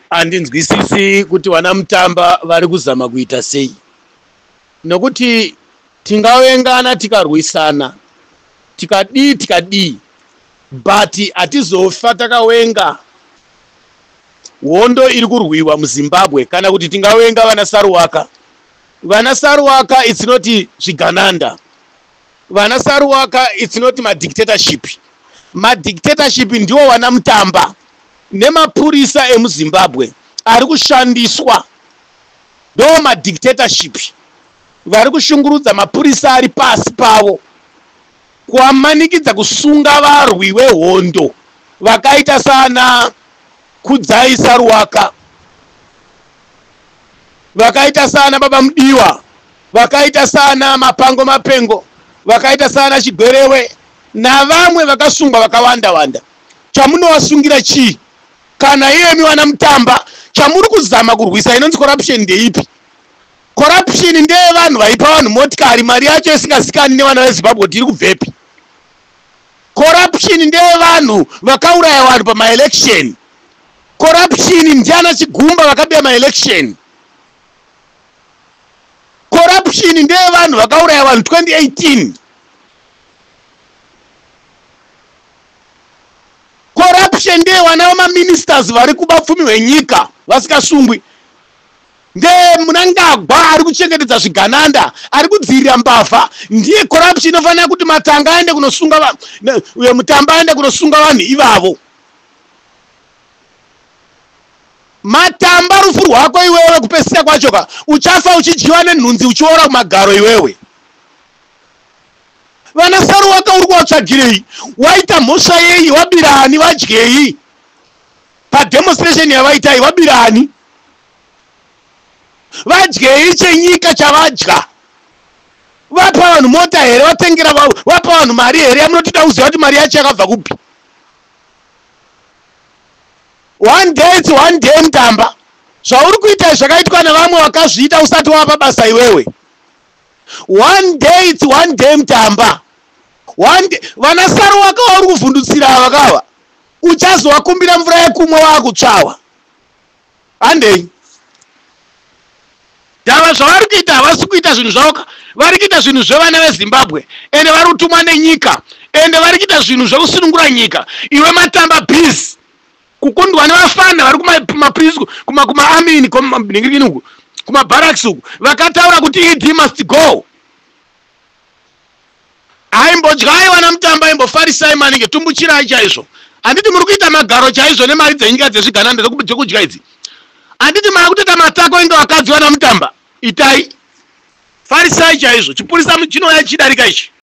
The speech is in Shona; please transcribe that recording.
Handinzwisisi kuti vana Mutamba vari kuzama kuita sei, nokuti tingavengana, tikarwisana, tikadii tikadii, but hatizofa takawenga hondo iri kurwiwa muZimbabwe, kana kuti tingawenga vana Saruwaka. Vana Saruwaka, it's not zvigananda. Vana Saruwaka, it's not madictatorship. Madictatorship ndiwo vana Mutamba nemapurisa emuZimbabwe ari kushandiswa, ndo madictatorship vari kushungurudza mapurisa ari pasi pavo, kuamanikidza kusunga varwi vehondo vakaita sana Kudzai Saruwaka, vakaita sana Baba Mudiwa, vakaita sana Mapango Mapengo, vakaita sana Chigwerewe navamwe vakasungwa vakawanda wanda. Chamunovasungira chii? Kana iyemi vana Mutamba, chamuri kuzama kurwisa inonzi corruption ndeipi? Corruption ndeyevanhu vaipa vanhu motikari, mari yacho isingazikani nevana veZimbabwe kuti iri kubvepi. Corruption ndeyevanhu vakauraya vanhu pamaelection. Corruption ndiana Chigumba vakabiya maelection. Corruption ndeyevanhu vakauraya vanhu 2018. Corruption ndeyevana vamaministers vari kuba pfumi hwenyika vasingasungwi. Ndeye Munangagwa ari kuchengetedza zvigananda, ari kudzivirira mbavha. Ndiye corruption inofanira kuti Matanga aende kunosunga, uyo Mutamba aende kunosunga vanhu ivavo. Matamba, rufu rwako iwewe kupesisa kwacho ka, uchafa uchidyiwa nenhunzi, uchiora kumagaro iwewe. Vana Saruwaka uri kuvatsvagirei? Waita mhosva yei? Wabirani? Vadyei pademonstration yavaitai? Wabirani? Vadyei chenyika chavadya? Vapa vanhu mota here? Vatengera, vapa vanhu mari here yamunotida kuziva kuti mari yacho yakabva kupi? One day it's one day. Mutamba, zvauri kuita zvakaitwa nevamwe vakazviita usati wapa basa iwewe. One day it's one day, Mutamba. One day vana Saruwaka vauri kuvhundutsira ava kava, uchazovakumbira mvura yekumwa waakutsvawa. Handei ndava zvavari kuita. Havasi kuita zvinhu zvavo, vari kuita zvinhu zvevana veZimbabwe, ende vari kutumwa nenyika, ende vari kuita zvinhu zvekusunungura nyika. Iwe Matamba, busy kukundwa nevafana vari kumapurisi, kumaamini, uku kumabarracks uku, vakataura kuti ED must go. Aimbodyai vana Mutamba, aimbofarisai maningi, tumbuchirai chaizvo. Handiti muri kuita magaro chaizvo nemari dzenyika dzezvigananda dzekudya idzi? Handiti maakutoita matako inge vakadzi? Vana Mutamba, itai, farisai chaizvo. Chipurisa chinouya chichidarika ichi.